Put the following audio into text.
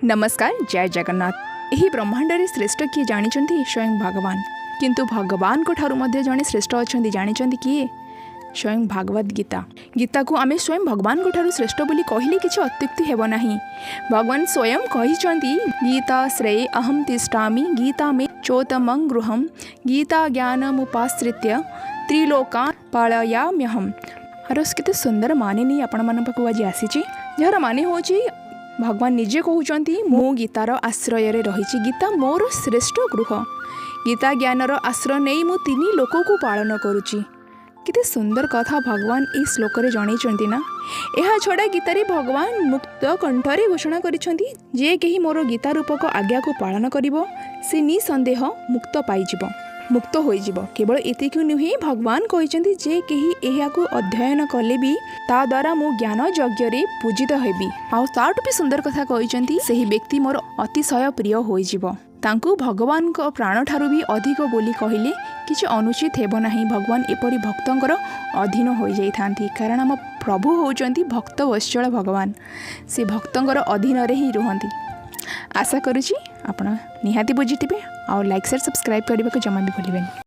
ନମସ୍କାର, ଜୟ ଜଗନ୍ନାଥ। ଏହି ବ୍ରହ୍ମାଣ୍ଡରେ ଶ୍ରେଷ୍ଠ କିଏ ଜାଣିଛନ୍ତି? ସ୍ୱୟଂ ଭଗବାନ। କିନ୍ତୁ ଭଗବାନଙ୍କ ଠାରୁ ମଧ୍ୟ ଜଣେ ଶ୍ରେଷ୍ଠ ଅଛନ୍ତି, ଜାଣିଛନ୍ତି କିଏ? ସ୍ୱୟଂ ଭାଗବତ ଗୀତା। ଗୀତାକୁ ଆମେ ସ୍ୱୟଂ ଭଗବାନଙ୍କ ଠାରୁ ଶ୍ରେଷ୍ଠ ବୋଲି କହିଲେ କିଛି ଅତ୍ୟୁକ୍ତି ହେବ ନାହିଁ। ଭଗବାନ ସ୍ୱୟଂ କହିଛନ୍ତି, "ଗୀତା ଶ୍ରେୟ ଅହಂ ତିଷ୍ଠାମି, ଗୀତା ମେ ଚୋତ୍ତମଂ ଗୃହಂ, ଗୀତା ଜ୍ଞାନମୁପାଶ୍ରିତ୍ୟ ତ୍ରିଲୋକାନ୍ ପାଳୟାମ୍ୟହମ୍।" ଆର କେତେ ସୁନ୍ଦର ମାନେ ନେଇ ଆପଣମାନଙ୍କ ପାଖକୁ ଆଜି ଆସିଛି, ଯାହାର ମାନେ ହେଉଛି ଭଗବାନ ନିଜେ କହୁଛନ୍ତି, ମୁଁ ଗୀତାର ଆଶ୍ରୟରେ ରହିଛି, ଗୀତା ମୋର ଶ୍ରେଷ୍ଠ ଗୃହ, ଗୀତା ଜ୍ଞାନର ଆଶ୍ରୟ ନେଇ ମୁଁ ତିନି ଲୋକକୁ ପାଳନ କରୁଛି। କେତେ ସୁନ୍ଦର କଥା ଭଗବାନ ଏହି ଶ୍ଲୋକରେ ଜଣେଇଛନ୍ତି ନା? ଏହା ଛଡ଼ା ଗୀତାରେ ଭଗବାନ ମୁକ୍ତ କଣ୍ଠରେ ଘୋଷଣା କରିଛନ୍ତି, ଯେ କେହି ମୋର ଗୀତା ରୂପକ ଆଜ୍ଞାକୁ ପାଳନ କରିବ, ସେ ନିଃସନ୍ଦେହ ମୁକ୍ତ ପାଇଯିବ, ମୁକ୍ତ ହୋଇଯିବ। କେବଳ ଏତିକି ନୁହେଁ, ଭଗବାନ କହିଛନ୍ତି, ଯେ କେହି ଏହାକୁ ଅଧ୍ୟୟନ କଲେ ବି ତା ଦ୍ୱାରା ମୁଁ ଜ୍ଞାନ ଯଜ୍ଞରେ ପୂଜିତ ହେବି। ଆଉ ତାଠୁ ବି ସୁନ୍ଦର କଥା କହିଛନ୍ତି, ସେହି ବ୍ୟକ୍ତି ମୋର ଅତିଶୟ ପ୍ରିୟ ହୋଇଯିବ। ତାଙ୍କୁ ଭଗବାନଙ୍କ ପ୍ରାଣଠାରୁ ବି ଅଧିକ ବୋଲି କହିଲେ କିଛି ଅନୁଚିତ ହେବ ନାହିଁ। ଭଗବାନ ଏପରି ଭକ୍ତଙ୍କର ଅଧୀନ ହୋଇଯାଇଥାନ୍ତି, କାରଣ ଆମ ପ୍ରଭୁ ହେଉଛନ୍ତି ଭକ୍ତ ବତ୍ସଳ ଭଗବାନ। ସେ ଭକ୍ତଙ୍କର ଅଧୀନରେ ହିଁ ରୁହନ୍ତି। ଆଶା କରୁଛି ଆପଣ ନିହାତି ବୁଝିଥିବେ ଆଉ ଲାଇକ୍, ସେୟାର, ସବସ୍କ୍ରାଇବ୍ କରିବାକୁ ଜମା ବି ଭୁଲିବେନି।